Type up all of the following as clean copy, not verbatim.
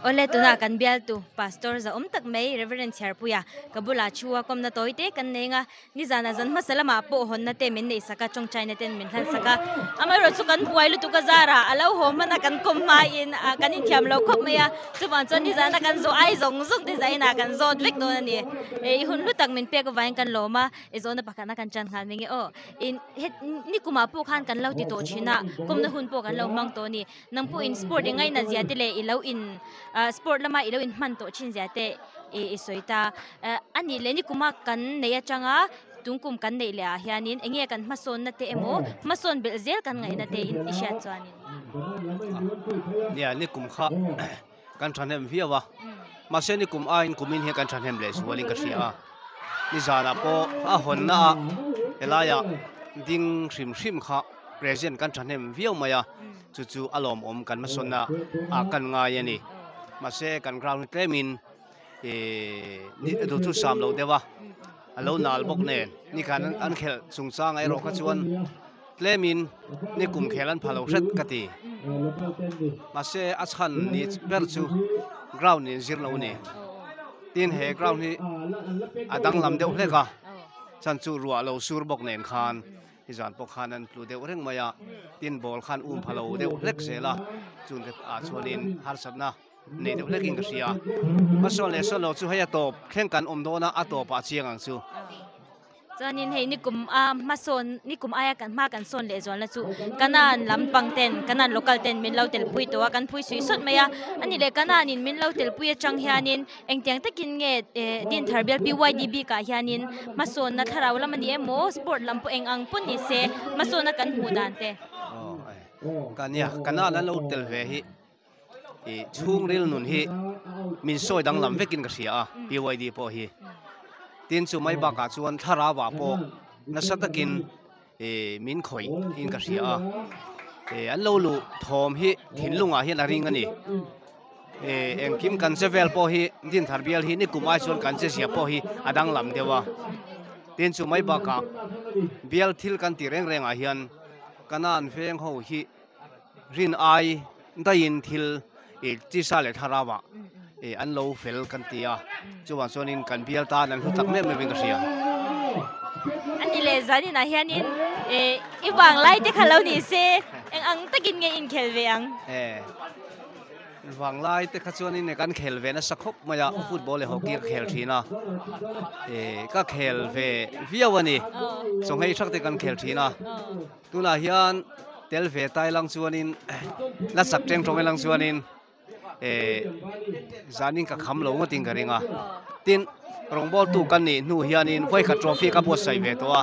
Awle tuna kan bialtu Pastor zahawm tak mai Reverend Chhiarpuia ka bulah thu a kawmna tawi te kan nei anga nizana zan hmasa lamah pawh hawnna te min neih sak a tawngtaina ten min hlan sak a amaherawh chu kan buai lutuk a zara a lo haw hman a kan kawm hmain ah kan inthiam lo khawp mai a chuvang chuan nizana kan zawh ai zawng zawng te zainah kan zawt vek dawn a ni i hun hlu tak min pek avangin kan lawm a i zawhna pakhatna kan tan nghal mai nge aw in het nikumah pawh khan kan lo ti tawh thin a kawmna hun pawh kan lo hmang tawh a ni. Nang pawh in sport i ngaina zia te leh i lo in ah sport lama i lo in hman tawh thin zia te i i sawi ta. Eh a nih leh nikuma kan neih atanga tung kum kan neih leh ah hianin eng nge kan hmasawnna te emaw hmasawn belh zel kan ngaihna te in i hriat chuanin. Nia nikum kha kan thahnem viau a mahse nikum aiin kumin hian kan thahnem leh zualin ka hria a nizanah pawh a hawnna ah helaiah ding hrim hrim kha. Present kan thahnem viau mai a, chu chu a lawmawm kan hmasawnna ah kan ngai a ni. Mahse kan ground hi tlemin ih duh chu sam lo deuh a, a lo nal bawk nen nikhan an khelh chungchang erawh kha chuan tlemin ni kum khel an pha lo hret ka ti. Mahse a chhan ni ber chu ground in zir lo a ni. Tin he ground hi a danglam deuh hlek a, chhan chu ruah lo sur bawk nen khan. Nizan pawh khan an tlu deuh reng mai a, tin ball khan um pha lo deuh hlek zel a, chungte ah chuanin harsatna nei deuh hlekin ka hria. Hmasawn leh sawn lo chu hei a tawp thleng kan awm dawn a, a tawpah a chiang ang chu. Chuanin hei nikum a hmasawn nikum aia kan hma kan sawn leh zualna chu Kanan lampang ten Kanan local ten min lo telpui tawh a, kan phui suih sawt mai a, ani leh Kananin min lo telpui atang hianin Engtiang takin nge Dinthar bial PYD bikah hianin hmasawnna thlarau lam a ni emaw sport lam pawh eng ang pawn ni se hmasawnna kan hmuh dan te. Ka nia, ka nal an lo tel ve hi i chhungril nun hi min sawi danglam vekin ka hria a PYD pawh hi. Tin chu mai bakah chuan thlarauah pawh nasa takin i min khawih in ka hria a e an lo luh thawm hi thinlungah hian a ring a ni e engkim kan che vel pawh hi Dinthar bial hi nikum ai chuan kan che zia pawh hi a danglam deuh a tin chu mai bakah bial thil kan tih reng rengah hian kanan veng ho hi rin ai daihin thil e tisa leh thlarauah e an lo fel kan ti a chuvang chuanin kan bial tan an hlu tak meuh meuhin ka hria. A ni leh zaninah hianin e i vang lai te kha lo ni se eng ang takin nge inkhel ve ang? E vang lai te kha chuanin kan khel ve nasa khawp mai a football leh hockey ka khel thin a e ka khel ve viau a ni chawnghei thak te kan khel thin a. Tunah hian tel ve tai lang chuanin la chak teng tawng lang chuanin eh zanin ka kham lo ngawtin ka ring a tin rawngbawltu kan nih hnu hianin vawikhat trophy ka buatsaih ve tawh a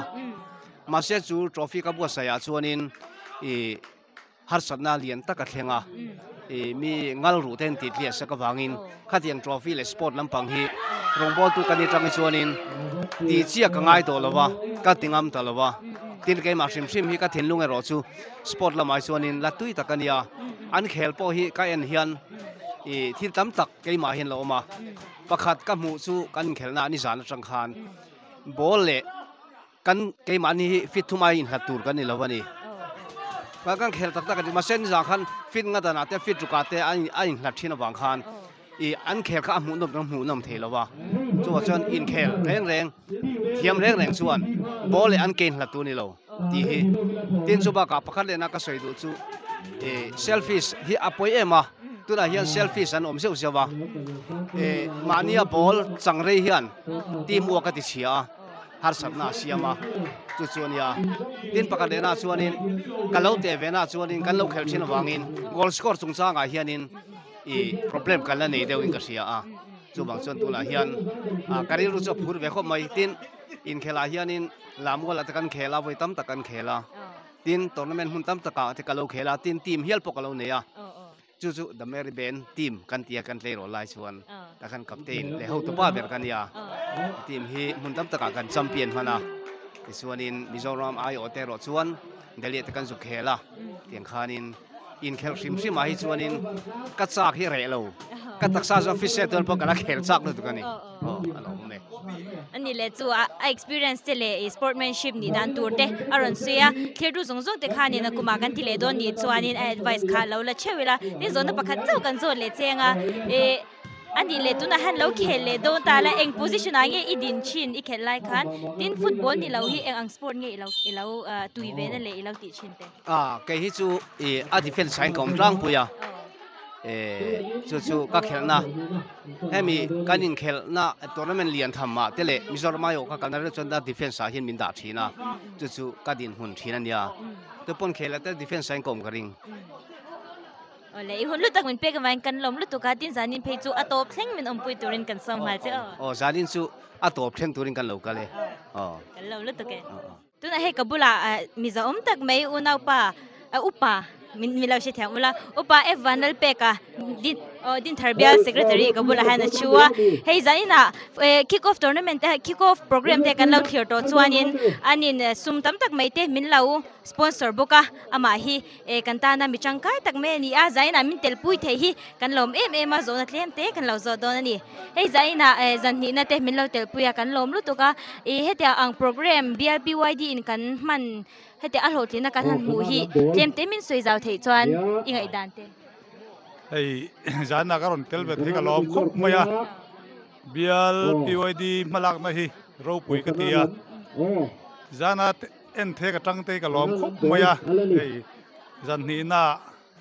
mahse chu trophy ka buatsaih ah chuanin ih harsatna lian tak a thleng a ih mi ngal ruh te an tih tliah sak avangin khatiang trophy leh sport lampang hi rawngbawltu kan nih atang hi chuanin tih chiah ka ngai tawh lo va ka ti ngam ta lo va tin keimah hrim hrim hi ka thinlung erawh chu sport lamah hi chuanin la tui tak a nia an khel pawh hi ka en hian ih thil tam tak keimah hian lo awm a pakhat ka hmuh chu kan inkhelhna a nizan atang khan ball leh Kan keimahni hi fit thum aiin inhlat tur kan ni lo a ni. Kan kan khel tak tak a ni. Mahse nizan khan fit nga danah te fit rukah te a inhlat thin avang khan ih an khel kha a hmuhnawm kan hmuhnawm thei lo va. Chuvang chuan inkhel reng reng thiam reng reng chuan ball leh an ke inhlat tur a ni lo tih hi. Tin chu bakah pakhat lehna ka sawi duh chu ih selfish hi a pawi em a. Tunah hian selfish an awm zeuh zeuh a. Ih mahnia ball chang rei hian team work a ti chhia a. harsatna a siam a chu chu a nia tin pakhat lehna chuanin ka lo teh ve na chuanin kan lo khelh thin avangin goal score chungchangah hianin ih problem kan la nei deuhin ka hria a chuvang chuan tunah hian ah ka rilru chu a phur ve khawp mai tin inkhelh ah hianin Lammual ah te kan khel a vawi tam tak kan khel a tin tournament hmun tam takah te ka lo khel a tin team hial pawh ka lo nei a. Chu chu The Merry Band team kan tia kan tleirawl lai chuan tah khan captain leh hotu pa ber ka nia. Team hi hmun tam takah kan champion hman a, tichuanin Mizoram aiawh te erawh chuan Delhi ah te kan zu khel a, tiang khanin inkhelh hrim hrim ah hi chuanin ka chak hi reh lo, ka taksa chuan fit set dawn pawh ka la khel chak lutuk a ni. Aw a lo awm e. Ani leh chu a experience te leh sportmanship nih dan tur te a rawn sawi a, thlir tu zawng zawng te khanin a kumah kan ti leh dawn nih chuanin a advice kha lo la theuh ila, tin zawhna pakhat chauh kan zawt leh cheng a, ih ani leh tunah hian lo khel leh dawn ta la eng position ah nge i din thin i khelh lai khan, tin football ni lo hi eng ang sport nge i lo i lo tui ve na leh i lo tih thin te. A kei hi chu ih a defence ah hian ka awm tlangpui a, eh chu chu ka khelhna. Hemi kan inkhelhna tournament lian tham ah te leh Mizoram aiawh ka kalna reuh chuan defence ah hian min dah thin a, chu chu ka dinhmun thin a nia. Tupawn khel ah te defence ah hian ka awm ka ring. Awle, i hun lutak min pek avangin kan lawm lutuk a, tin zanin phei chu a tawp thleng min awmpui turin kan sawm nghal che aw. Aw, zanin chu a tawp thleng turin kan lo kal e. Aw. Kan lawm lutuk e. Tunah hei ka bulah mizo awm tak mai unaupa upa min min lo hre thiam ula upa F Vanlalpeka din aw Dinthar bial secretary ka bulah hian a thu a hei zaninah kick off tournament te kick off program te kan lo thlir tawh chuanin anin sum tam tak mai te min lo sponsor bawk a amah hi kan tana mi tangkai tak mai a ni a zaninah min telpui theih hi kan lawm em em a zawhna tlem te kan lo zawh dawn a ni. Hei zainah eh zan hnihna te min lo telpui a kan lawm lutuk a ih hetiang ang program BLPYD in kan hman hetiang a hlawhtlinna kan han hmuh hi tlem te min sawi zau theih chuan i ngaihdan te. Hei zainah ka rawn tel ve thei ka lawm khawp mai a BLPYD hmalakna hi ropui ka ti a zana en the ka tang te ka lawm khawp mai a hei zan hnihna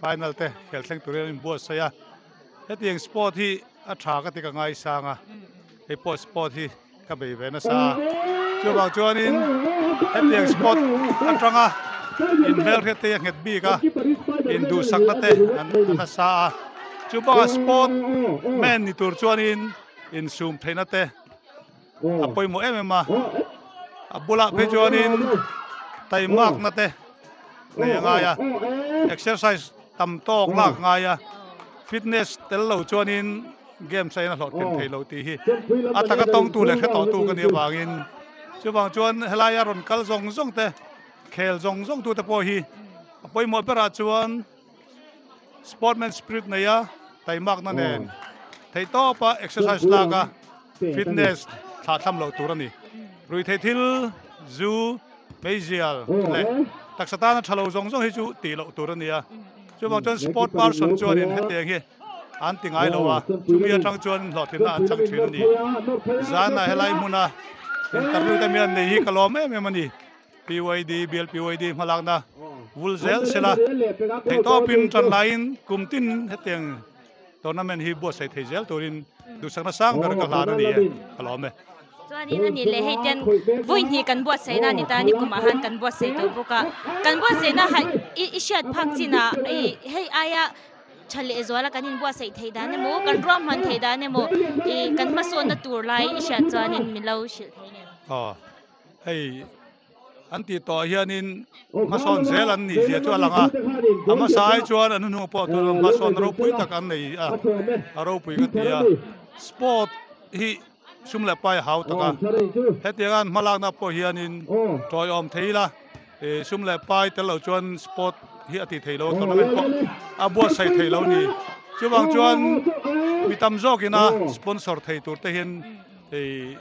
Final te khel thleng turin an inbuatsaih a, hetiang sport hi a tha ka ti ka ngaisang a, hei pawh sport hi ka bei ve nasa a, chuvang chuanin hetiang sport atanga inhmelhriat te hi a nghet bik a, induhsakna te an nasa a, chubakah sport man ni tur chuanin insum theihna te a pawimawh em em a, a bulah phei chuanin taimakna te nei a ngai a, exercise tam tawk lak a ngai a, fitness tel lo chuanin games a in a hlawhtlin thei lo tih hi a taka tawngtu leh hre tawhtu ka nih avangin chuvang chuan helaia rawn kal zawng zawng te khel zawng zawng tute pawh hi a pawimawh berah chuan Sportman spirit nei a, taimakna nen theihtawpa exercise lak a, fitness thlahthlam loh tur a ni. Ruihtheih thil, zu, meizial leh taksa tana tha lo zawng zawng hi chu tih loh tur a ni a. Chuvang chuan sport person chuanin hetiang hi an ti ngai lo a, chumi atang chuan hlawhtlinna an chang thin a ni. Zanah helai hmuna interview te mian nei hi ka lawm em em a ni. PYD, BLPYD hmalakna vul zel sela theihtawpin tan laiin kum tin hetiang tournament hi buatsaih thei zel turin duhsakna sang ber ka hlan a ni e, ka lawm e. Chuanin a nih leh hei ten vawi hnih kan buatsaihna a ni ta ni kumah han kan buatsaih tawh bawk a, kan buatsaihna i hriat phak chinah hei aia tha leh zuala kan inbuatsaih theih dan emaw kan ruahman theih dan emaw kan hmasawnna tur lai i hriat chuanin min lo hrilh thei nge. Aw. Hei an tih tawh hianin hmasawn zel an nih zia chu a lang a, a hmasa ai chuan an hnuhnung pawh tur hmasawn ropui tak an nei a, a ropui ka ti a. Sport hi sum leh pai a hau tak a, hetianga an hmalakna pawh hianin tawiawm thei ila, sum leh pai tel lo chuan sport hi a ti thei lo, tournament pawh a buatsaih thei lo a ni. Chuvang chuan mi tam zawkina sponsor thei tur te hian hei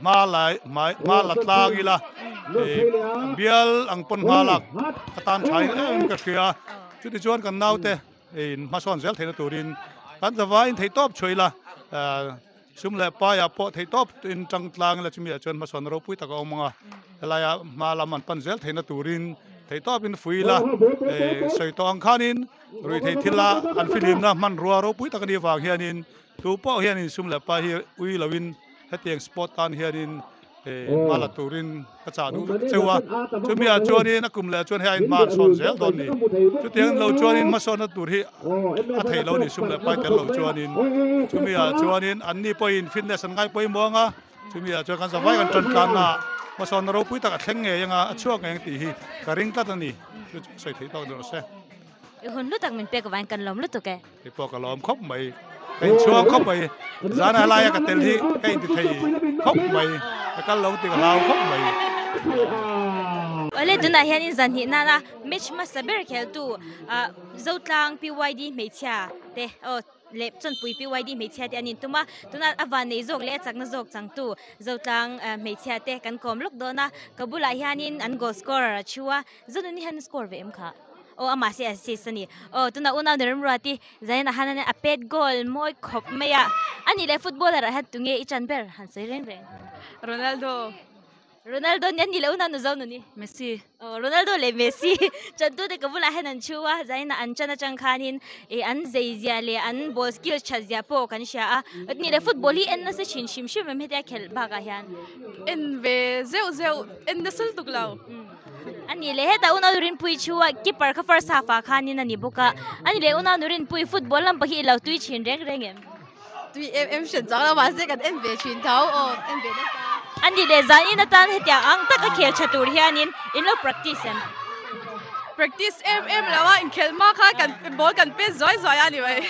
hma lai hmai hma la tlang ila ih bial ang pawn hma lak a tan tha in em ka hria chuti chuan kan naute in hmasawn zel theihna turin kan zavaiin theih tawp chhuah ila ah sum leh paiah pawh theih tawp in tang tlang ila chumi ah chuan hmasawn ropui tak a awm ang a helaia hma lam an pan zel theihna turin theih tawp in fui ila ih sawi tawh ang khanin ruihtheih thila an fihlimna hmanrua ropui tak a nih avang hianin. Tu pawh hianin sum leh pa hi ui loin hetiang sport tan hianin hma la turin ka chah duh vek cheu a, chumi ah chuanin a kum leh chuan hei a inhma an sawn zel dawn ni. Chutiang lo chuanin hmasawnna tur hi a theih lo ni sum leh pai tel lo chuanin chumi ah chuanin anni pawhin fitness an ngai pawimawh ang a, chumi ah chuan kan zavai kan tan tlanna ah hmasawnna ropui tak a thleng ngei ang a, a chhuak ngei ang tih hi ka ring tlat a ni, chu chu sawi theih tawk ni rawh se. I hun lutak min pek avangin kan lawm lutuk e. Hei pawh ka lawm khawp mai, ka inchhuang khawp mai, zan a laia ka tel hi ka inti thei khawp mai, ka kal lo ti ka hlau khawp mai. Awle tunah hianin zan hnih nana match hmasa ber kheltu Zotlang PYD hmeichhia te aw. leh Chawnpui PYD hmeichhia te an intum a, tunah a van nei zawk leh a chakna zawk changtu Zotlang hmeichhia te kan kawm lawk dawn a, ka bulah hianin an goal scorer a chhu a, Zonuni hian score ve em kha? Aw amah se assist a ni. Aw tunah unau ni Remruati Zaina han a pet goal mawi khawp mai a, ani leh footballer ah hian tunge i chan ber han sawi reng reng? Ronaldo. Ronaldo nia ni lo na nu zo nu ni. Messi. Oh, Ronaldo leh Messi chantu te ka bulah hian an thu a, zaina an chan atang khanin eh an zei zia leh an ball skills that zia pawh kan hria a. Ni leh football hi en nasa thin hrim hrim em hetia khelh bakah hian. En ve zeuh zeuh, en nasa lutuk lo. Ani leh hetah unau Rinpuii thu a, keeper kha first half ah khanin a ni bawk a. Ani leh unau Rinpuii football lam pahnih i lo tui thin reng reng em? Tui em em hriat chang lo mahse kan en ve thin tho aw en ve nasa. A nih leh zan in atan hetiang ang taka khel tha tur hianin in lo practice em? Practice em em lo a inkhelh hma kha kan ball kan pet zuai zuai a ni mai.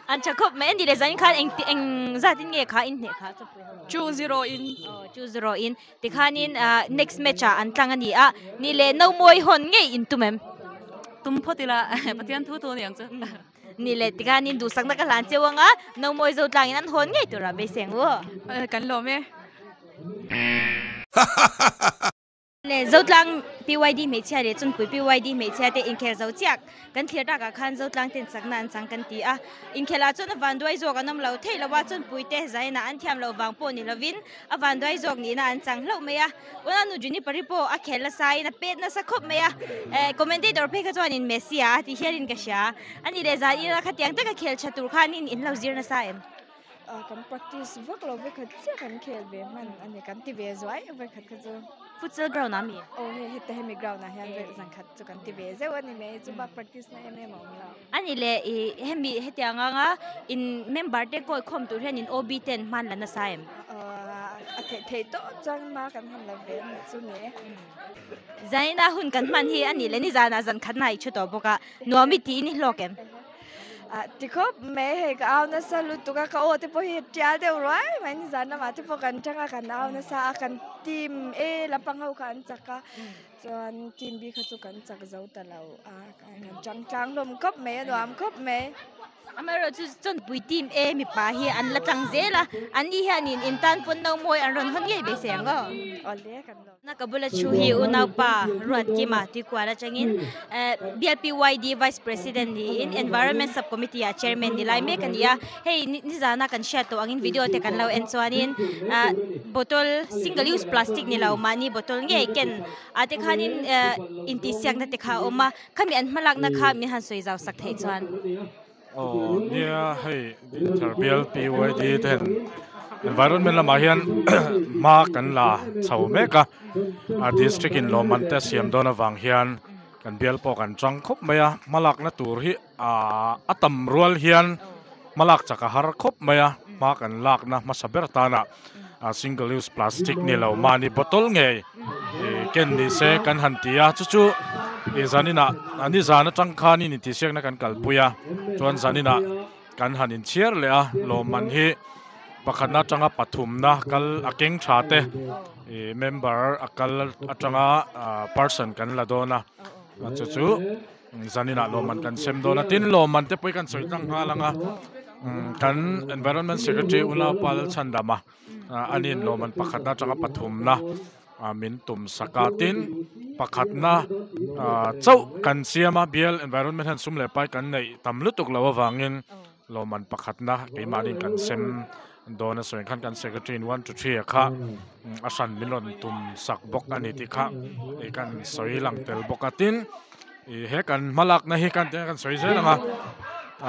An tha khawp mai a nih leh zan in khan eng eng zat in nge kha in hneh kha chawpui ho? 2-0 in. Aw 2-0 in tikhanin next match ah an tlang a ni a nih leh Nomawi hawn ngei in tum em? Tum phawt ila Pathian thu thu a ni ang chu. Ni leh tikhanin duhsakna ka hlan cheu anga Nomawi zo tlangin an hawn ngei tura beiseng u. Kan lawm e. Le Zotlang PYD hmeichhia leh Chunpui PYD hmeichhia te inkhel zo chiak kan thlir takah khan Zotlang ten chakna an chang kan ti a. Inkhelah chuan a vanduai zawk an awm lo thei lo a, Chunpui te Zaina an thiam loh vang pawh ni lovin a vanduai zawk nihna an chang hlauh mai a. Unanu Juniper-i pawh a khel nasa in a pet nasa khawp mai a, eh commentator phei kha chuanin Messi a ti hialin ka hria. Ani leh Zaina khatiang taka khel tha tur khanin in lo zir nasa em? Kan practice vak lo vekhat chiah kan khel ve hman a ni, kan ti ve zuai vekhat kha chu. Futsal ground ah mi? Aw hei heta hemi ground ah hian vek zan khat chu kan ti ve zeuh a ni mai, chu bak practice na em em a awm lo. A ni le i hemi hetiang anga in member te kawi khawm tur hian in OB ten hman la nasa em? A theih theih tawp chuan hma kan han la ve a ni chu ni e. Zaina hun kan hman hi a ni le nizanah zan khat hna i thu tawh bawk a, nuam i tiin i hlawk em? Ti khawp mai hei ka au nasa lutuk a ka aw te pawh hi a tial deuh ruai mai nizan lamah te pawh kan tang a kan au nasa a kan team A lampang ho kha an chak a chuan team B kha chu kan chak zo ta lo a kan tang tlang hlawm khawp mai a nuam khawp mai. Amaherawhchu chu Chawnpui team A mipa hi an la tlang zel a an ni hianin in tan pawn no mawi an rawn hawn ngei beisei ang aw. Awle kan lo. Na ka bula thu hi unaupa Ruatkima Tuikual atangin BLPYD Vice President niin Environment Sub Committee ah Chairman ni lai mek a ni a. Hei nizana kan hriat tawh angin video te kan lo en chuanin bottle single use plastic ni lo mahni bottle ngei ken ah te khanin intihsiakna te kha a awm a. Khami an hmalakna kha min han sawi zau sak theih chuan. Aw nia hei Dinthar bial PYD te hian environment lamah hian hma kan la chho mek a a district in lawmman te a siam dawn avang hian kan bial pawh kan chang khawp mai a hmalakna tur hi ah a tam rual hian hmalak chak a har khawp mai a hma kan lakna hmasa ber tana ah single use plastic ni lo mahni bottle ngei ih ken ni se kan han ti a chu chu ih zaninah a ni zan atang khanin intihsiakna kan kalpui a chuan zaninah kan han inchhiar leh a lawmman hi pakhatna atanga pathumna kal a keng tha te ih member a kal atanga ah person kan la dawn a chu chu. Zaninah lawmman kan sem dawn a, tin lawmman te pawh hi kan sawi tlang nghal ang a, kan Environment Secretary Unaupa Lalchhandama anin lawmman pakhatna atanga pathumna min tum sak a, tin pakhatna chauh kan siam a, bial environment hian sum leh pai kan neih tam lutuk loh avangin lawmman pakhatna keimahni kan sem dawn a sawi khan kan secretary in 1 to 3 a kha a hran min rawn tum sak bawk a ni tih kha ih kan sawi lang tel bawk a tin ih he kan hmalakna hi kan kan sawi zel ang a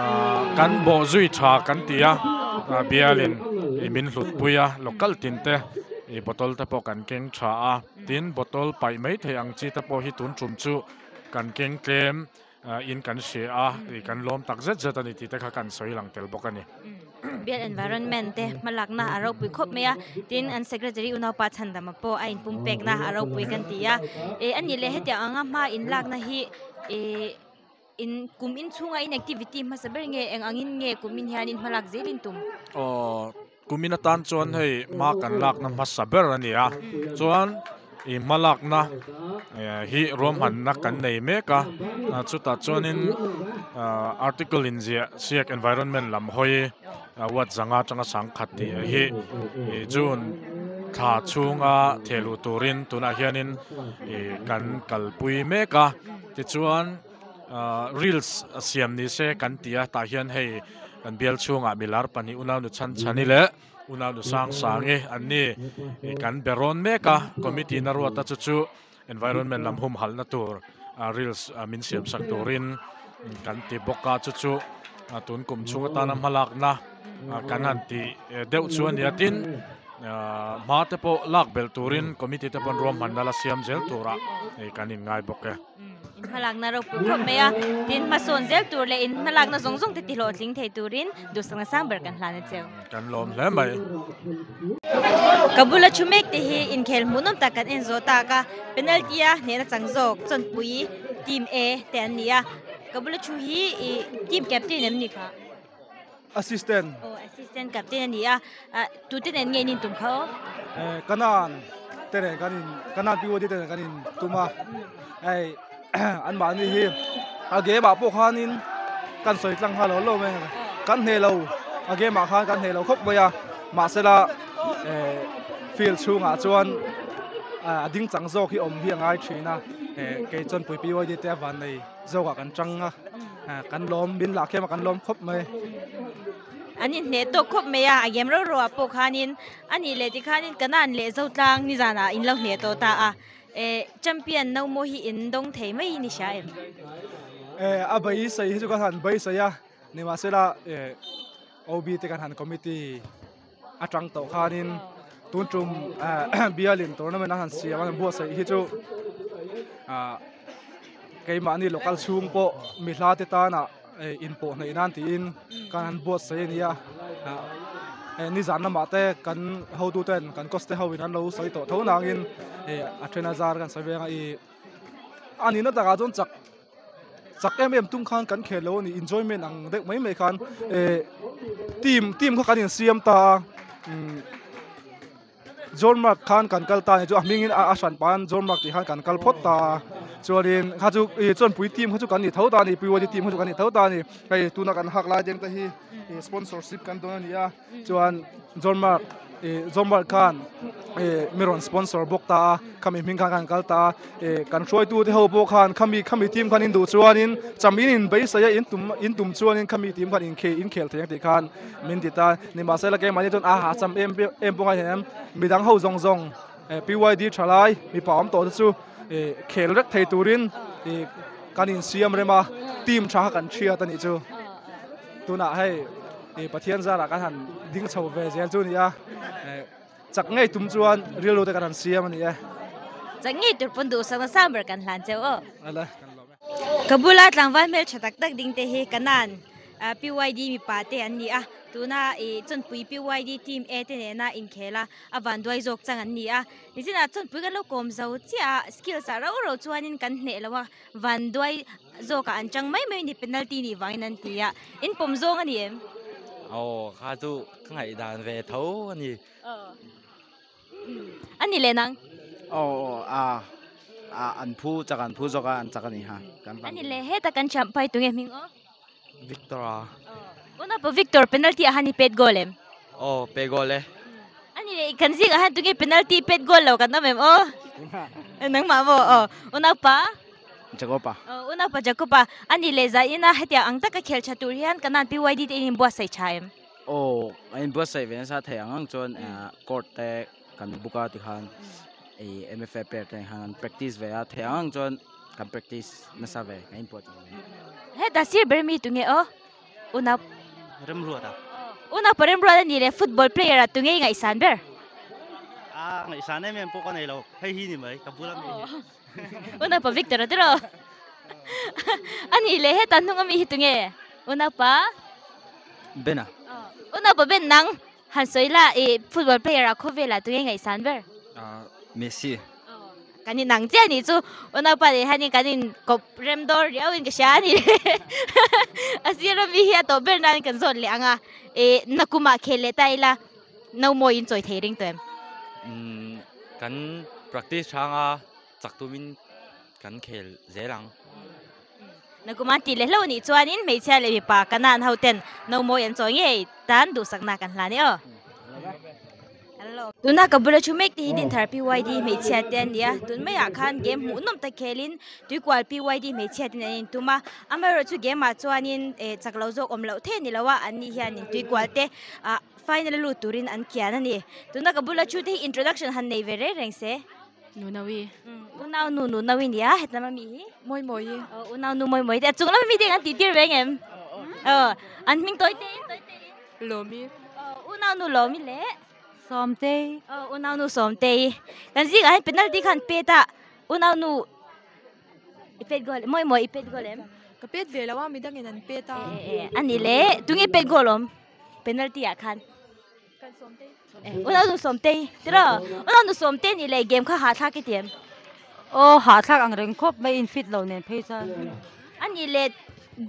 ah kan bawh zui tha kan ti a bialin ih min hlut pui a local tin te ih bottle te pawh kan keng tha a tin bottle paih mai thei ang chi te pawh hi tun tum chu kan keng tlem. In kan hria a, ih kan lawm tak zet zet a ni tih te kha kan sawi lang tel bawk a ni. Bial environment te hmalakna a ropui khawp mai a, tin an secretary unaupa Chhandama pawh a inpumpekna a ropui kan ti a. Ih a nih leh hetiang anga hma inlakna hi ih in kum inchhunga in activity hmasa ber nge eng angin nge kum in hianin hmalak zelin tum? Aw. Kumin atan chuan hei hma kan lakna hmasa ber a ni a, chuan ih hma lakna hi ruahmanna kan nei mek a, chutah chuanin. Article in ziah siak environment lam hawi watt 500 atanga 1000 tih hi June thla chhunga thehluh turin tunah hianin kan kalpui mek a tichuan reels siam ni se kan ti a tah hian hei kan bial chhungah milar pahnih unau nu chhan chhani leh unau nu sang sangi an ni kan be rawn mek a committee na ruata chu chu Environment lam humhalhna tur reels min siam sak turin kan ti bawk a, chu chu tun kum chhung atana hmalakna kan han ti deuh chu a nia. Tin, hma te pawh lak belh turin committee te pawn ruahmanna la siam zel turah kan inngai bawk e. Inhmalakna ropui khawp mai a, tin hmasawn zel tur leh inhmalakna zawng zawng te tihlawhtling thei turin duhsakna sang ber kan hlan a cheu. Kan lawm hle mai. Ka bula thu mek te hi inkhel hmuhnawm tak kan en zawh tak a, penalty a hnehna chang zawk chawnpui team A te an ni a, ka bula thu hi ih team captain em ni kha? Assistant. Aw assistant captain a ni a, ah tute nen nge in intum kha aw? Eh Kanan te nen kan in Kanan POD te nen kan in tum a, hei anmahni hi a game ah pawh khanin kan sawi tlang nghal lo lo mai a, kan hneh lo a game ah khan kan hneh lo khawp mai a, mahsela eh field chhungah chuan a ding chang zawk hi awm hi a ngai thin a, eh kei chuan pui POD te a van nei. Zawkah kan tang a, kan lawm, min lah khiam a kan lawm khawp mai. An inhneh tawk khawp mai a, a game rau rauah pawh khanin a nih leh tikhanin Kanan leh Zotlang nizanah in lo hneh tawh ta a, eh champion no maw hi in dawng thei mai in i hria em? Eh a beisei hi chu kan han beisei a, nimahsela eh OB te kan han committee atang tawh khanin tun tum bialin tournament a han siam a han buatsaih hi chu ah keimahni local chhung pawh mi hla te tana inpawh hnaih nan tiin kan han buatsaih a ni a ah nizan lamah te kan hotu ten kan coach te ho in an lo sawi tawh tho nangin a then a zar kan sawi veng a ih a nihna takah chuan chak. Chak em em tum khan kan khel lo a ni enjoyment ang deuh mai mai khan eh team team kha kan insiam ta a umm John Mark khan kan kal ta a ni chu a hmingin a hran pa'n John Mark tih khan kan kal phawt ta a chuanin kha chu ih chuan pui team kha chu kan ni tho ta a ni PYD team kha chu kan ni tho ta a ni hei tuna kan hak lai deng te hi sponsorship kan dawn a ni a. Chuan John Mark ih John Mark khan ih mi rawn sponsor bawk ta a khami hming khan kan kal ta a ih kan hruaitu te ho pawh khan khami khami team khan in duh chuanin cham in in beisei a in tum in tum chuanin khami team khan inkhel inkhel thei ang tih khan min ti ta nimahsela keimahni chuan a ha cham em em pawh ngai em midang ho zawng zawng PYD thalai mipa awm tawh te chu ih khel vek thei turin ih kan insiam rem a team tha kha kan hriat a nih chu tunah hei. Ih Pathian zarah kan han ding chho ve zel chu a ni a, chak ngei tum chuan rilru te kan han siam a ni e. Chak ngei tur pawn duhsak nasa ber kan hlan cheu aw. Ala, kan lawm e. Ka bula tlangval hmeltha tak tak ding te hi Kanan PYD mipa te an ni a, tuna ih Chawnpui PYD team A te nena inkhel a, a vanduai zawk chang an ni a. Nichinah Chawnpui kan lo kawm zo chiah a, skills ah rau rau chuanin kan hneh lo a, vanduai zawkah an chang mai mai ni penalty nih vangin an ti a in pawm zawng a ni em? Aw kha chu ka ngaihdan ve tho a ni. A ni leh nang? Aw aw a an phu chak an phu zawk a an chak a ni ha. A ni leh heta kan thiam phai tunge hming aw? Victor a. Unapa Victor penalty ah han i pet goal em? Aw pe goal e. Ani leh kan zing ah han tunge penalty pet goal lo kan awm em aw? Nangmah maw aw. Unapa? Jacob a. Aw unapa Jacob a. Ani leh zain a hetiang ang taka khel tha tur hian kan an PYD te in inbuatsaih tha em? Aw a inbuatsaih ve nasa thei ang ang chuan court te kan book a tikhan MFA player te khan an practice ve a thei ang ang chuan kan practice nasa ve kan inbuatsaih ve. Heta sir ber mi tunge aw unau Remruat a. Unau pa Remruat a ni le football player ah tunge i ngaihsan ber? A ngaihsan em em pawh ka nei lo hei hi ni mai ka bula mi hi. Unau pa Victor a tiraw? A ni le heta hnung ami hi tunge unau pa? Ben a. Unau pa Ben nang Han sawi la i football player ah khawvel ah tunge ngaihsan ber? Messi. Kan in ang chiah anih chu unaupa leh hianin kan in kawp rem dawr riau in ka hria a ni a sir a mi hi a tawh ber nan kan zawt leh ang a ih nakum ah khel leh ta ila no mawi in chawi thei ring tawh em? Umm kan practice hrang a chak tumin kan khel zel ang. Nakum an tih leh hlauh anih chuanin hmeichhia leh mipa Kanan ho ten no mawi an chawi ngei tan duhsakna kan hlan e aw. Tuna ka bula thu mek te hi Dinthar PYD hmeichhia te an ni a, tun maiah khan game hmuhnawm tak khelin Tuikual PYD hmeichhia ten an intum a, amaherawhchu game ah chuanin eh chak lo zawk awm loh thei a ni lo a, an ni hianin Tuikual te ah final a lut turin an kian a ni. Tuna ka bula thu te hi introduction han nei ve reng reng se. Nunawi. Unau nu Nunawi nia hetlama mi hi. Mawi mawi. Aw unau nu mawi mawi te a chung lama mi te an tih tir ve ngem. Aw an hming tawi te in tawi te in. Lawmi. Aw unau nu Lawmi leh. Sawmtei. Aw unau nu Sawmtei. Kan zingah hian penalty khan pet a unau nu i pet goal mawi mawi i pet goal em. Ka pet ve lo a midangin an pet a. Ani leh tunge pet goal awm penalty ah khan. Kan Sawmtei. Unau nu Sawmtei tiraw unau nu Sawmtei nih leh game kha hahthlak i ti em? Aw hahthlak ang reng khawp mai in fit lo nen phei chuan. A nih leh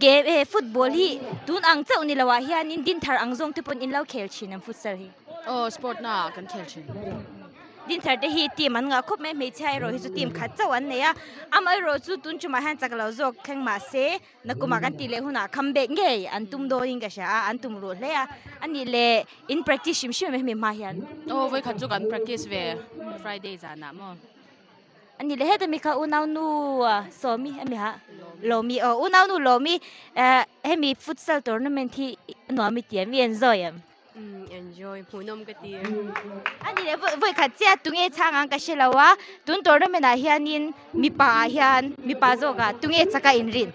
game eh football hi tun ang chauh ni lo ah hianin dinthar ang zawng te pawn in lo khel thin ang futsal hi. Aw sport na ah kan khel thin. Dinthar te hi team an ngah khawp mai hmeichhia erawh hi chu team khat chauh an nei a amaherawh chu tun tumah hian chak lo zawk thleng mahse Nakumah kan tih leh hunah comeback ngei an tum dawnin ka hria a, an tum ruh hle a. A nih leh in practice hrim hrim em hemi hma hian? Aw vawikhat chu kan practice ve Friday zanah maw. A nih leh heta mi kha unau nu Sawmi a mi ha? Lawmi aw unau nu Lawmi eh hemi futsal tournament hi nuam i ti em i enjoy em? Umm enjoy hmuhnawm ka ti. A ni leh vawi khat chiah tunge chhang ang ka hre lo a, tun tournament ah hianin mipa ah hian mipa zawk ah tunge chaka inrin?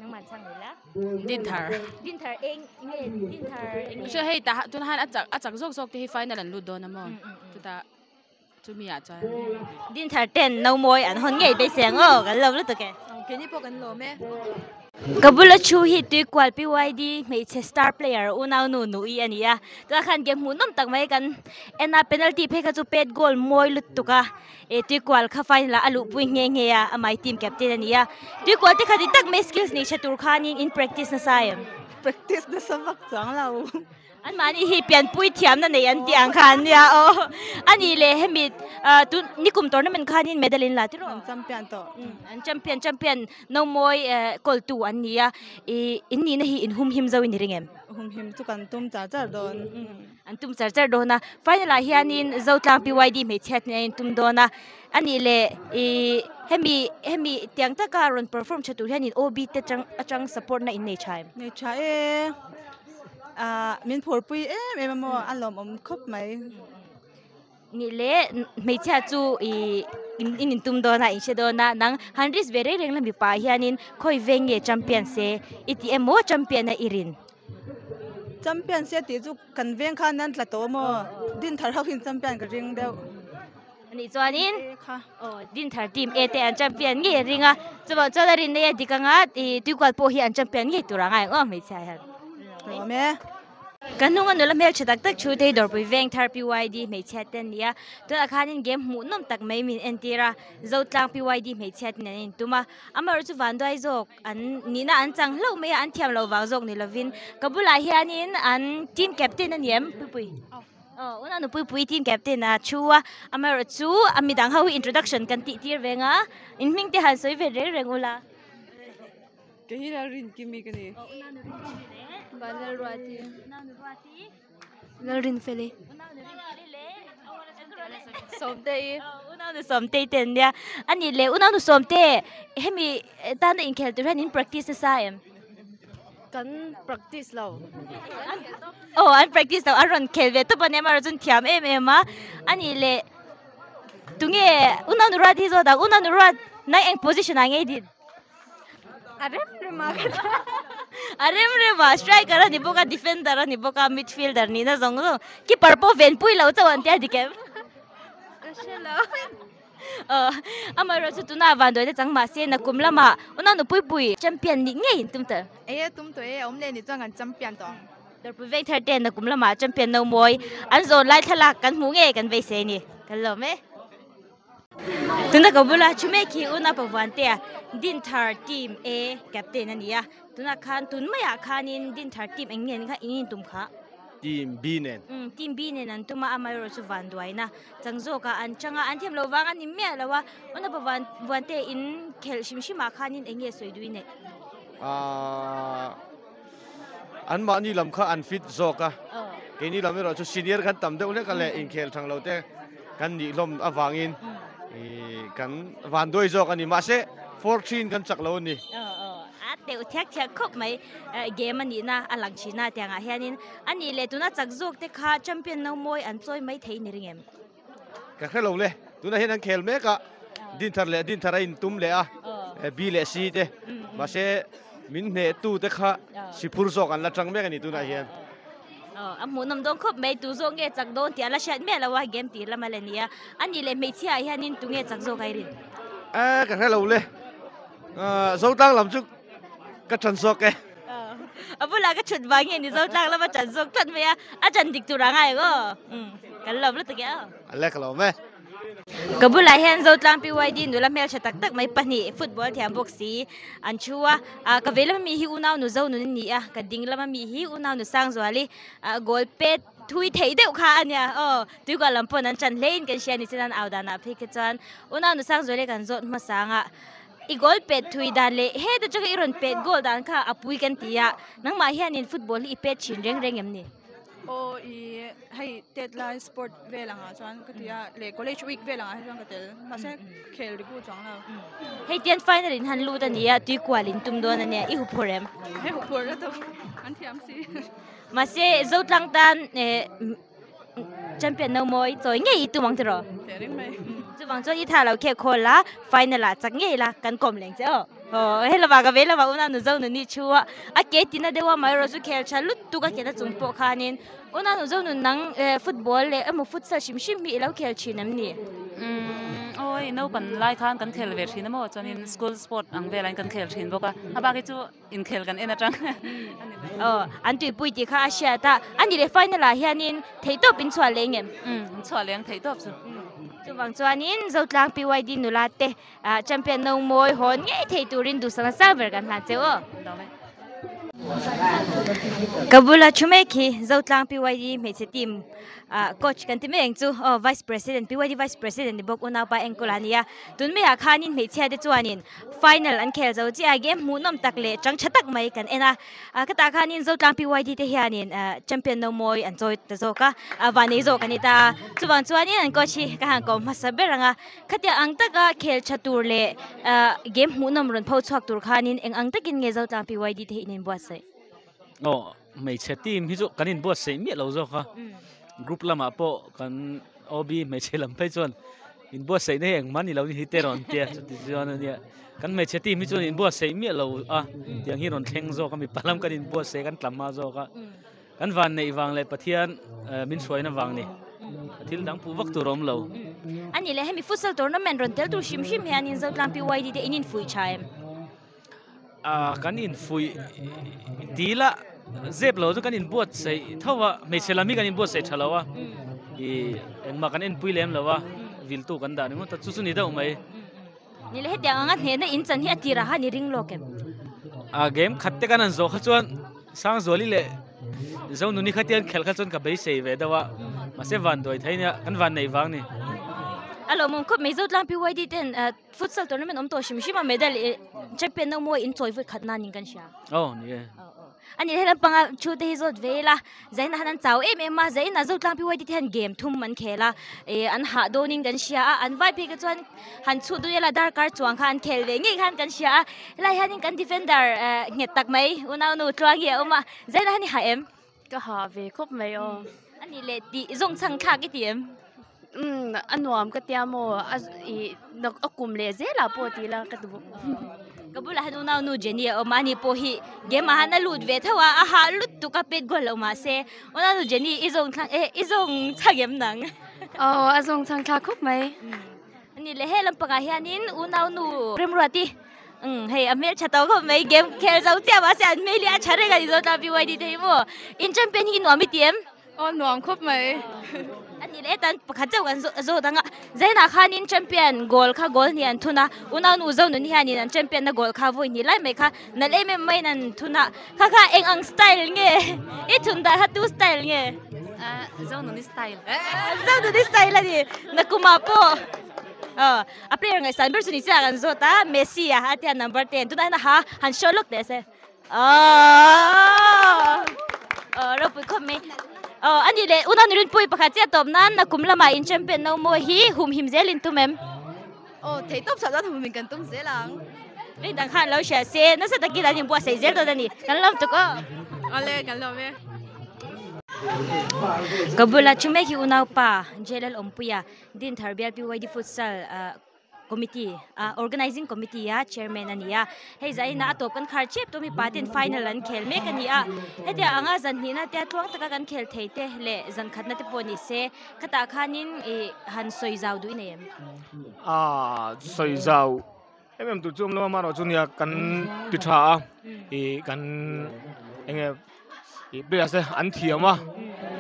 Nangmah chhang ni la. Dinthar. Dinthar eng nge Dinthar eng nge? Hre hei tah tunah hian a chak a chak zawk zawk te hi final an lut dawn a maw? Chutah chumi ah chuan. Dinthar ten no mawi an hawn ngei beisei ang aw kan lawm lutuk e. Keini pawh kan lawm e. Ka bula thu hi Tuikual PYD hmeichhe star player unau nu Nui a ni a, tunah khan game hmuhnawm tak mai kan en a, penalty phei kha chu pet goal mawi lutuk a, eh Tuikual kha final ah a luhpui nghe nghe a, amah team captain a ni a, Tuikual te kha ti tak mai skills nei tha tur khanin in practice nasa em? Practice nasa vak chuang lo. Anmahni hi pianpui thiamna nei an tih ang kha an nia aw. A nih leh hemi tun nikum tournament khanin medal in la tiraw? An champion tawh. An champion champion nomawi kawltu an ni a, ih in nihna hi in humhim zo in i ring em? Humhim chu kan tum char char dawn. An tum char char dawn a, final ah hianin Zotlang PYD hmeichhia te nen a intum dawn a, a nih leh ih hemi hemi tiang taka rawn perform tha tur hianin OB te atang atang support na in nei tha em? Nei tha e. Ah min phurpui em em a maw a lawmawm khawp mai. Nih leh hmeichhia chu ih in in tum dawn a in hre dawn a nang han risk ve reng reng la mipa ah hianin khawi veng nge champion se i tih emaw champion a i rin. Champion se tih chu kan veng khan an tla tawh maw Dinthar ho hian champion ka ring deuh. Anih chuanin aw Dinthar team A te an champion ngei a ring a, chuvang chuan a rin nei a dik anga ih Tuikual pawh hi an champion ngei tur ang a eng aw hmeichhia hian. Hlawm e. Kan hnunga nula hmeltha tak tak thu te hi Dawrpui Veng thar PYD hmeichhia te an ni a, tunah khanin game hmuhnawm tak mai min entir a, Zotlang PYD hmeichhia ten an intum a, amaherawhchu chu vanduai zawk an nihna an chang hlauh mai a, an thiam loh vang zawk ni lovin ka bulah hianin an team captain a ni em Puipui? Aw unau nupui pui team captain a thu a amaherawh chu a midang ho hi introduction kan tih tir veng a in hming te han sawi ve reng reng ula. Kei hi Lalrinkimi ka ni. Aw unau nu Rinkimi le. Vanlalruati. Unau nu Ruati. Lalrinfeli. Unau nu Rinfeli le. Sawmtei. Aw unau nu Sawmtei te an nia. Ani le unau nu Sawmte hemi tana inkhel tur hian in practice nasa em? Kan practice lo. Aw an practice lo a rawn khel ve tawp a nia amaherawh chuan thiam em em a ani leh tunge unau nu ruat hi zawt ang unau nu ruat nang eng position ah nge i din? A rem rem a ka ta. A rem rem a striker a ni bawk a defender a ni bawk a midfielder nihna zawng zawng keeper pawh venpui lo chauh an tia dik em? Ka hre lo. Amaherawhchu tuna vanduaina chang mahse nakum lamah unau nupui pui champion nih ngei in tum ta. Ei a tum tawh e, a awm leh nih chuan kan champion tawh ang. Dawrpui veng thar ten nakum lamah champion no mawi an zawn lai thlalak kan hmuh ngei kan beisei a ni. Kan lawm e. Tuna ka bula thu mek hi unau Pavuantea Dinthar team A captain a ni a. Tunah khan tun maiah khanin Dinthar team eng nge kha in intum kha? Team B nen. Team B nen an tum a, amaherawhchu vanduaina chang zawkah an chang a, an thiam loh vang a ni miah lo a, Unapa van Vuante in khelh hrim hrimah khanin eng nge sawi duh i neih? Ahh an mahni lam kha an fit zawk a, keini lam erawh chu senior kan tam deuh hlek a leh inkhel thang lo te kan nih hlawm avangin ih kan vanduai zawk a ni. Mahse 4-3 in kan chak lo a ni. A teuh thiak thiak khawp mai game a nihna a lang thin a tiangah hianin a nih leh tuna chak zawk te kha champion no mawi an chawi mai thei ni ring em? Ka hre lo le, tunah hian an khel mek a, Dinthar leh Dinthar a intum leh a, B leh C te, mahse min hnehtu te kha Siphur zawk an la tang mek a ni tunah hian. A hmuhnawm dawn khawp mai, tu zawk nge chak dawn tih a la hriat miah lo a, game tih lam a la ni a, a nih leh hmeichhia ah hianin tu nge chak zawk a i rin? A ka hre lo le, Zotlang lam chu ka ṭan zawk e. A bulah ka ṭhut vang hian i Zotlang lama ṭan zawk tlat mai a, a ṭan dik tur a ngai ang aw. Kan lawm lutuk e aw. A lek lawm e. Ka bulah hian Zotlang PYD nula hmeltha tak tak mai pahnih football thiam bawk si an thu a, ka vei lama mi hi unau nu Zonun a ni a, ka ding lama mi hi unau nu Sangzuali goal pet thui theih deuh kha a nia aw. Tuikual lam pawn an ṭan hlein kan hria a ni chuan an au danah phei kha chuan unau nu Sangzuali kan zawt hmasa ang a. I goal pet thui dan leh heta atanga i rawn pet goal dan kha a pui kan ti a, nangmah hianin football hi i pet thin reng reng em ni? Aw i hei tet lai sport vel angah chuan ka ti a leh college week vel angah hi chuan ka tel mahse khel ri bu chuang lo. Hei tian final in han lut a ni a, tui kual in tum dawn a nia, i huphur em? Hei huphur lutuk, an thiam si. Mahse Zotlang tan eh. Champion no mawi chawi ngei i tum ang tiraw? Teh reng mai. Chuvang chuan i tha lo khek khawl la, final ah chak ngei la kan kawm leng che aw. Aw he lama ka vei lama unau nu zo nuni thu a, a ke tina deuh a amaherawh chu khel tha lutuk a kena chung pawh khanin unau nu zo nun nang football leh emaw futsal hrim hrim hi i lo khel thin em ni? Umm awi naupan lai khan kan khel ve thin a maw chuanin school sport ang velah kan khel thin bawk a, a bak hi chu Inkhel kan en atang a ni mai. Aw, an tuipui tih kha a hriat a. A ni leh final ah hianin theihtawp in chhuah leng em? Umm, in chhuah leng theihtawp chu. Chuvang chuanin Zotlang PYD nula te champion no mawi hawn ngei thei turin duhsakna sang ber kan hlan cheu aw. Ka bula thu mek hi Zotlang PYD hmeichhe team coach kan ti mai ang chu aw vice president PYD vice president ni bawk unaupa enkawl a ni a. Tun maiah khanin hmeichhia te chuanin Final an khel zo chiah a game hmuhnawm tak leh chang tha tak mai kan en a, khatah khanin Zotlang PYD te hianin champion no mawi an chawi ta zawk a, vanei zawk a ni ta a, chuvang chuanin an coach hi ka han ko hmasa ber ang a, khatiang ang taka khel tha tur leh game hmuhnawm rawn pho chhuak tur khanin eng ang takin nge Zotlang PYD te hi in inbuatsaih? Aw, hmeichhe team hi chu kan inbuatsaih miah lo zawk a, group lamah pawh kan OB hmeichhe lam phei chuan inbuatsaihna hi engmah ni lo ni hi te rawn tia chuti chuan a nia kan hmeichhe team hi chuan inbuatsaih miah lo a tiang hi rawn thleng zawk a mipa lam kan inbuatsaih kan tla hma zawk a kan van neih vang leh Pathian min hruaina vang ni thil dang puh vak tur a awm lo. A nih leh hemi futsal tournament rawn tel tur hrim hrim hianin Zotlang PYD te in infuih tha em? Kan infuih dil a, zep lo chu kan inbuatsaih tho a, hmeichhe lam hi kan inbuatsaih tha lo a, ih engmah kan enpui lem lo a, viltu kan dah ringawt a, chu chu ni deuh mai. Ni le hetiang anga hnehna in chan hi a tirah khan i ring lawk em? A game khat te kan han zawh kha chuan Sangzuali leh Zonuni kha tian khelh kha chuan ka beisei ve deuh a, mahse vanduai thei nia, kan vanneih vang ni. A lawmawm khawp mai, Zotlang PYD ten Futsal tournament awm tawh hrim hrim a medal i champion no mawi in chawi vawi khat nan in kan hria. Aw ni e. Ani he lampanga thu te hi zawt ve ila zaina han an chau em em a zaina zo tlang PYD te hian game thum an khel a eh an hah dawn in kan hria a an vai phei kha chuan han chhut dawn ila darkar chuang kha an khel ve ngei khan kan hria a helai hian in kan defender eh nghet tak mai unau nu tluang hi a awm a zaina han i hah em. Ka hah ve khawp mai aw. Ani leh tih zawng chhang thlak i ti em? Umm a nuam ka tia maw a ih a kum leh zelah pawh ti ila ka ti bawk. Ka bulah hian unau nu Jenny a awm a, ani pawh hi game ah hian a lut ve tho a, a hah lutuk a pet goal loh mahse unau nu Jenny i zawng thlang eh i zawng chhang em nang? Aw a zawng chhang thlak khawp mai. Ani leh he lampangah hianin unau nu Remruati umm hei a hmel tha tawh khawp mai game khel zo chiah mahse an hmel hi a tha reng a ni zawk ta BYD te hi maw in champion hi nuam i ti em? Aw nuam khawp mai. A ni leh tan pakhat chauh kan zawt ang a, Zainah khanin champion goal kha goal hnih an thun a, unau nu zo nun hianin an champion na goal kha vawi hnih lai mai kha nalh em em maiin an thun a, kha kha eng ang style nge i thun dah kha tu style nge? Zo nuni style. Zo nuni style a ni, nakumah pawh. Aw, a player ngaihsan ber chu ni chiah kan zawt a, Messi a a tia number 10 tunah hian a ha han show lawk teh se. Aww aw ropui khawp mai. Aw a nih leh unau Nurinpuii pakhat chiah tawp nan nakum lamah in champion no maw hi humhim zel in tum em? Aw thei tawp chhuah chuan humhim kan tum zel ang. Ring dang khan lo hria se nasa takin an inbuatsaih zel dawn a ni. Kan lawm tuk aw. Awle kan lawm e. Ka bula thu mek hi unaupa JLL Awmpuia Dinthar Bial PYD Futsal Committee a Organizing Committee a Chairman a ni a. Hei zaina a tawp kan khar chep tawh mipa ten final an khel mek a ni a. Hetia anga zan hnihna te tluang taka kan khel thei te leh zan khatna te pawh ni se khatah khanin ih han sawi zau duh i nei em? Aaa sawi zau em em tur chu awm lo a amaherawh chu nia kan ti tha a ih kan eng nge ih players te an thiam a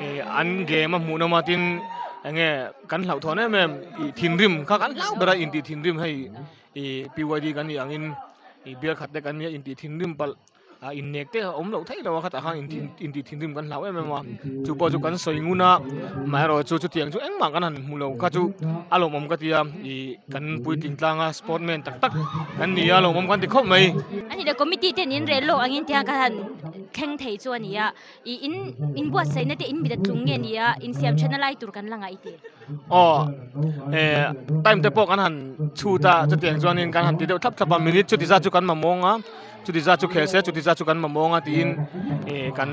ih an game a hmuh nawm a tin eng nge kan hlauhthawn em em ih thinrim kha kan hlau ber a intih thinrim hei ih PYD kan nih angin ih bial khat te kan nia intih thinrim palh a innek te a awm loh theih lo a khatah khan intih thinrim kan hlau em em a chu pawh chu kan sawi ngun a amaherawh chu chutiang chu engmah kan han hmu lo kha chu a lawmawm ka ti a ih kan puitling tlang a sportman tak tak kan ni a lawmawm kan ti khawp mai. A ni le committee ten in rel lawk angin tiang ka han thleng thei chu a ni a ih in inbuatsaihna te in mit a tlung nge ni a insiam thena lai tur kan la ngaih tih. Aw eh time te pawh kan han chhut a chutiang chuanin kan han ti deuh thlap thlap a minute chuti zat chu kan mamawng a chuti zat chu khel se chuti zat chu kan mamawng a tiin ih kan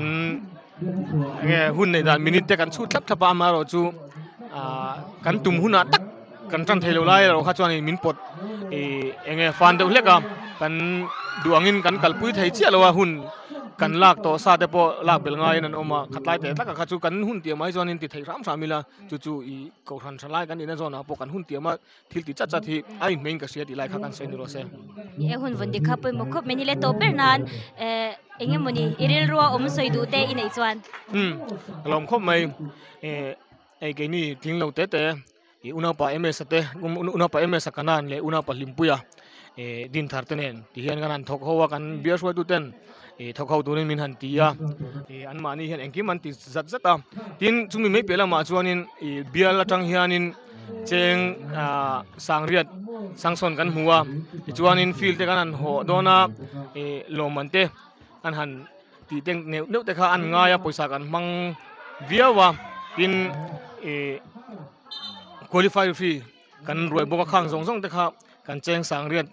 enge hun neih dan minute te kan chhut thlap thlap a amaherawh chu ah kan tum hunah tak kan tan thei lo lai erawh kha chuanin min pawt ih enge fan deuh hlek a kan duh angin kan kalpui thei chiah lo a hun. Kan lak tawh sa te pawh lak belh ngaiin an awm a, khat lai teh takah kha chu kan hun tiam ai chuanin ti thei hram hram ila chu chu ih kohhran tha lai kan nihna zawnah pawh kan hun tiama thil ti chat chat hi a inhmeiin ka hria tih lai kha kan sawi ni rawh se. Ni e, hun vawn dik kha pawimawh khawp mai ni le tawp ber nan eh eng emawni i rilrua awm sawi duh te i neih chuan. Umm ka lawm khawp mai eh hei keini tling lo te te ih unaupa MS a te unaupa MS a kanan leh unaupa Hlimpuia eh Dinthar te nen ti hian kan han thawk ho a kan bial hruaitu ten ih thawk ho turin min han ti a ih anmahni hian engkim an ti zat zat a tin chumi mai piah lamah chuanin ih bial atang hianin cheng ah sangriat sangsawn kan hmu a tichuanin field te kan han hawh dawn a ih lawmman te an han tih te neuh neuh te kha an ngai a pawisa kan hmang viau a tin ih qualify fee kan ruai bawk a khang zawng zawng te kha kan cheng sang riat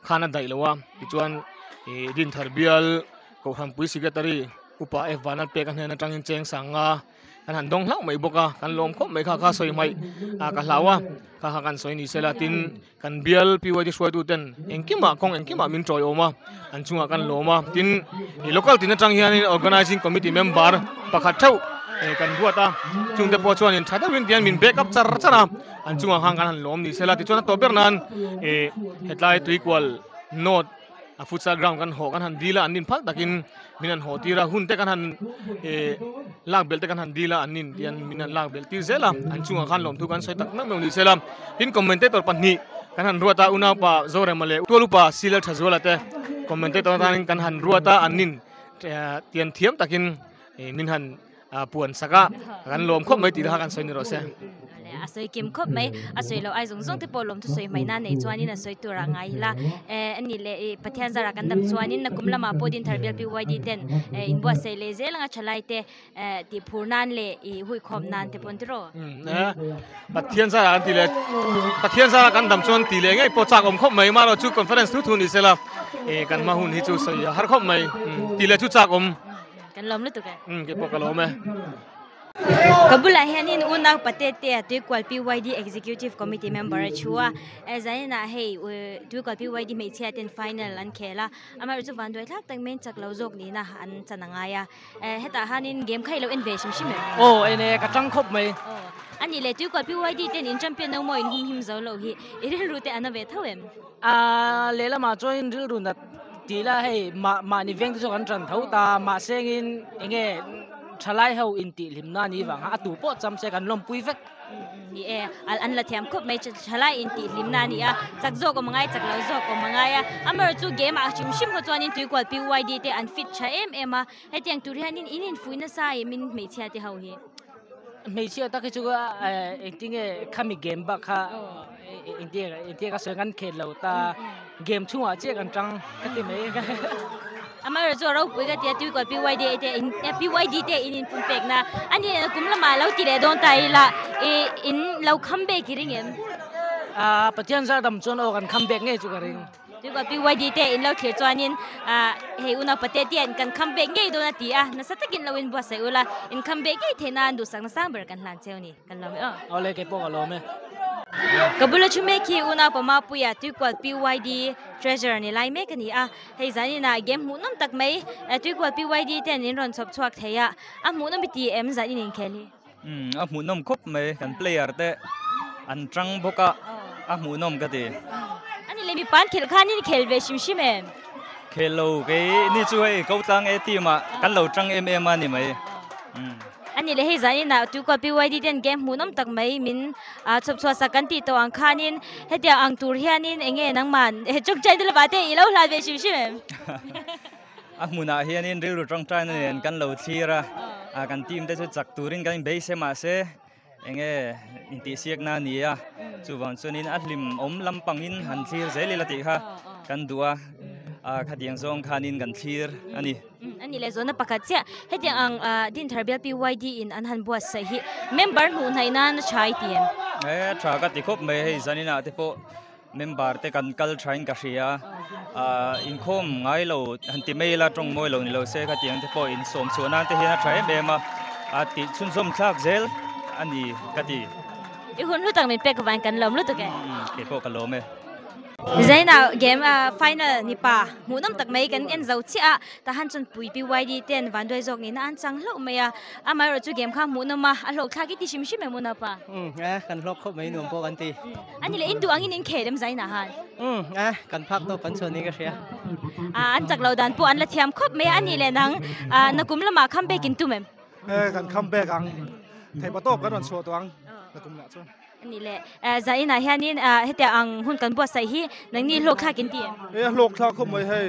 khan a daih lo a tichuan ih Dinthar bial Kohhranpui secretary upa F Vanal pek a hnen atangin cheng sang nga kan han dawng hlauh mai bawk a kan lawm khawp mai kha kha sawi hmaih ah ka hlau a kha kha kan sawi ni sela tin kan bial PYD hruaitu ten engkimah kawng engkimah min tawiawm a an chungah kan lawm a tin ih local tin atang hianin organizing committee member pakhat theuh eh kan buat a chungte pawh chuanin tha deuhin tihian min back up char char a an chungah khan kan han lawm ni sela tichuan a tawp ber nan ih hetlai tuikual north a futsal ground kan hawh kan han dil a an nin phal takin min han hawh tir a hun te kan han ih lak belh te kan han dil a an nin tihian min han lak belh tir zel a an chungah khan lawmthu kan sawi tak meuh meuh ni sela tin commentator pahnih kan han ruat a unaupa Zorema leh Tualupa Silal Thazuala te commentator atanin kan han ruat a an nin tian thiam takin ih min han a puan sak a kan lawm khawp mai tih kha kan sawi ni rawh se. A sawi kim khawp mai a sawi loh ai zawng zawng te pawh lawmthu sawi hmai na nei chuanin a sawi tur ah ngai ila eh ani leh ih Pathian zarah kan dam chuanin nakum lamah pawh Dinthar bial PYD ten eh inbuatsaih leh zel anga thalai te eh tih phur nan leh ih huikhawm nan te pawh an ti rawh. Pathian zarah kan ti leh Pathian zarah kan dam chuan ti leh ngei pawh chak awm khawp mai marawh chu conference thu thu ni sela eh kan hma hun hi chu sawi a har khawp mai ti leh chu chak awm. Kan lawm lutuk e. Kei pawh ka lawm e. Ka bulah hianin unau Patete a Tuikual PYD Executive Committee member a thu a. Zaninah hei Tuikual PYD hmeichhia ten final an khel a. Amaherawhchu chu vanduai thlak tak maiin chak lo zawk nihna an chan a ngai a. Hetah hianin game kha i lo en ve hrim hrim em? Aw en e, ka tang khawp mai. Aw a nih leh Tuikual PYD ten in champion no maw in humhim zo loh hi i rilru te a na ve tho em? A lehlamah chuanin rilru nat Tih la hei mah mahni veng te chu kan tan tho ta mahsengin enge thalai ho intihhlimna a nih vang a a tu pawh cham se kan lawmpui vek. Ni e, an la thiam khawp mai thalai intihhlimna a ni a, chak zawk awm angai chak lo zawk awm angai a, amaherawhchu chu game ah hrim hrim khaw chuanin tuikual PYD te an fit tha em em a, hetiang tur hianin in infuih nasa em in hmeichhia te ho hi. Hmeichhia tak hi chu engtinge khami game bak kha. engtia engtia ka sawi kan khel lo ta game chhungah chiah kan tang ka ti mai. Amaherawh chu a ropui ka ti a Tuikual PYD te in PYD te in inpun pekna a ni kum lamah lo ti leh dawn ta ila ih in lo kham bek i ring em? Ah Pathian zar dam chuan aw kan kham bek ngei chu ka ring. Tuikual PYD te in lo thlir chuanin ah hei unau pate te kan kham bek ngei dawn a ti a nasa takin lo inbuatsaih ula in kham bek ngei theihna an duhsakna sang ber kan hlan cheu a ni. Kan lawm e aw. Awle kei pawh ka lawm e. Ka bula thu mek hi unau pama puia Tuikual PYD Treasurer ni lai mek a ni a. Hei zaninah game hmuhnawm tak mai Tuikual PYD ten in rawn chhawp chhuak thei a. A hmuhnawm i ti em zanin inkhel hi? Umm a hmuhnawm khawp mai kan player te an tang bawk a a hmuhnawm ka ti. Ani leh mipa an khelh khan in khel ve hrim hrim em? Khel lo kei ni chu hei ko tlang e team ah kan lo tang em em a ni mai. Umm. Ani leh hei zanin ah Tuikual PYD ten game hmuhnawm tak mai min chhawp chhuah sak kan tih tawh ang khanin hetiang ang tur hianin eng nge nangman tawngtai te lovah te i lo hlan ve hrim hrim em? A hmunah hianin rilru tawngtaina nen kan lo thlir a, kan team te chu chak turin kan inbeise mahse eng nge intihsiakna a ni a, chuvang chuanin a hlim awm lampangin han thlir zel ila tih kha kan duh a, khatiang zawng khanin kan thlir a ni. A ni leh zawhna pakhat chiah hetiang ang Dinthar bial PYD in an han buatsaih hi member hmuh hnaih nan a tha i ti em? E tha ka ti khawp mai hei zaninah te pawh member te kan kal thain ka hria a inkhawm ngai lo han ti mai ila tawng mawi lo ni lo se khatiang te pawh insawm chhuah nan te hian a tha em em a a tih chhunzawm thlak zel a ni ka ti. I hun hlu tak min pek avangin kan lawm lutuk e. Kei pawh ka lawm e. Zaina game final ni pa hmuhnawm tak mai kan en zo chiah a tahan chuan pui PYD ten vanduai zawk nihna an chang hlauh mai a amaherawh chu game kha hmuhnawm a a hlawk thlak i ti hrim hrim em unaupa? Umm e kan hlawk khawp mai nuam pawh kan ti. Ani leh in duh angin in khel em Zaina han? Umm e kan phak tawk kan chhuah niin ka hria. A an chak lo dan pawh an la thiam khawp mai a ani leh nang nakum lamah comeback in tum em? E kan comeback ang theihpa tawp kan rawn chhuah tawh ang nakum lah chuan. A ni le, zainah hianin hetiang ang hun kan buatsaih hi nangni hlawk thlak in ti em? E a hlawk thlak khawp mai hei,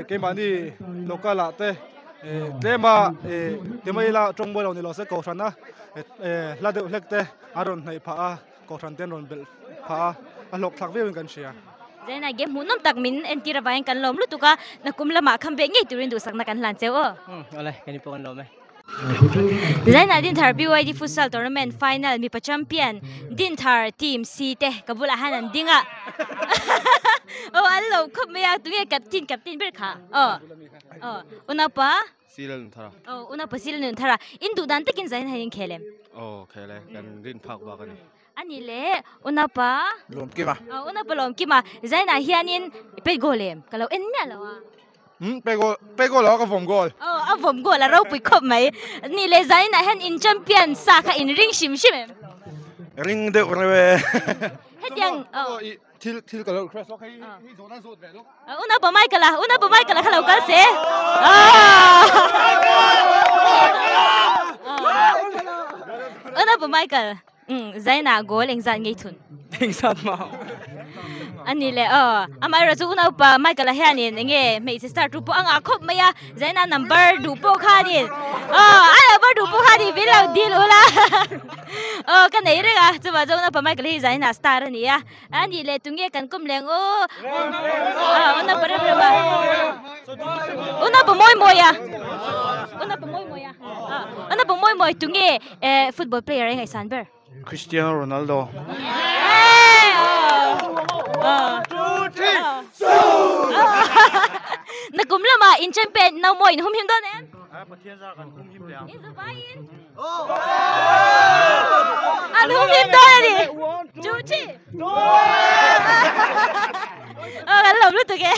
keimahni local ah te tlema ti mai ila tawng mawi lo ni lo se kohhran a hla deuh hlek te a rawn hnaih phah a, kohhran te an rawn belh phah a, a hlawk thlak viau in kan hria. Zainah game hmuhnawm tak min entir avangin kan lawm lutuk a, nakum lamah kham ve ngei turin duhsakna kan hlan cheu aw. Awle, kan inpawh kan lawm e. Zainah Dinthar BYD Futsal Tournament Final mipa champion Dinthar team C te ka bulah hian an ding a. Aw an lo khawp mai a tunge captain captain ber kha. Aw aw unaupa Sila Nunthara. Aw unaupa Sila Nunthara in duh dan takin Zainah hian in khel em? Aw khel e kan rin phak bak a ni. Ani le unaupa Lawmkima. Aw unaupa Lawmkima Zainah hianin i pet goal em? Ka lo en miah lo a. Hmm, pe goal, pe goal a ka vawm goal. Oh, a vawm goal a ropui khawp mai. Ni le zain ah hian in champion sa kha in ring hrim hrim em? Ring deuh reuh e. Hetiang, oh. I thil thil ka lo request lawk hei hei zawh nan zawt ve lawk. Una pa Michael a, una pa Michael a kha lo kal se. Una pa Michael. Umm Zaina goal engzat ngei thun? Engzat mah. Ani le aw amaherawh chu unaupa Michael-a hianin enge hmeichhe star tu pawh a ngah khawp mai a Zaina number duh pawh khanin aw a number duh pawh khanin min lo dil ula aw ka nei reng a chuvang chuan unaupa Michael hi Zaina star a ni a ani le tunge kan kawm leng aw unaupa rem rem a unaupa mawi mawi a unaupa mawi mawi a unaupa mawi mawi tunge Eh football player ai ngaihsan ber. Cristiano Ronaldo. Na kum lama in champion no mo in hum him don em. Pathian za kan hum him le ang. In zu in. An hum him don ani. Chu chi. Oh kan lom lutuk e.